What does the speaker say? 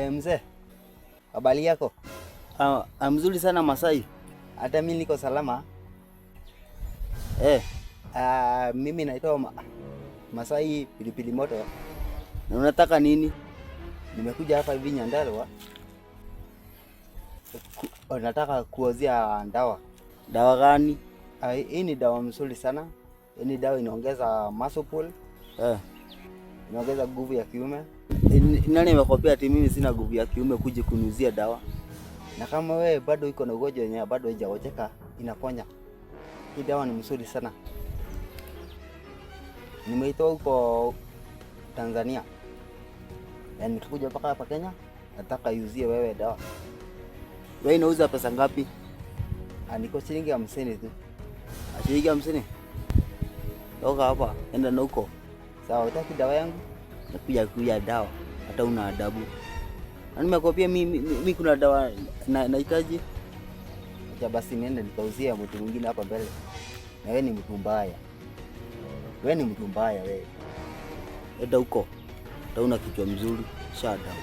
Mzee, habari yako? Ah, mzuri sana Masai. Hata mimi niko salama. Mimi naitwa Masai Pilipili Moto. Na unataka nini? Nimekuja hapa hivi Nyandarua. Nataka kuuzia dawa. Dawa gani? Hii ni dawa mzuri sana. Hii ni dawa inaongeza muscle pull. Inaongeza nguvu ya kiume. Nani amekwambia ati mimi sina nguvu ya kiume kuja kuniuzia dawa? Na kama wewe bado iko na ugonjwa yenye bado haijaocheka, inaponya. Hii dawa ni mzuri sana. Nimeitoa huko Tanzania. Na nikakuja mpaka hapa Kenya, nataka iuzie wewe dawa. Wewe inauza pesa ngapi? Niko shilingi 50 tu. Shilingi 50? Toka hapa, enda na huko. Sawa, utaki dawa yangu? Nakuja kuja dawa. Hata una adabu. Na nimekwambia mi kuna dawa na nahitaji. Acha basi niende nikauzia mtu mwingine hapa mbele. Na wewe ni mtu mbaya. Wewe ni mtu mbaya wewe. Enda huko. Hata una kichwa mzuri. Shut down.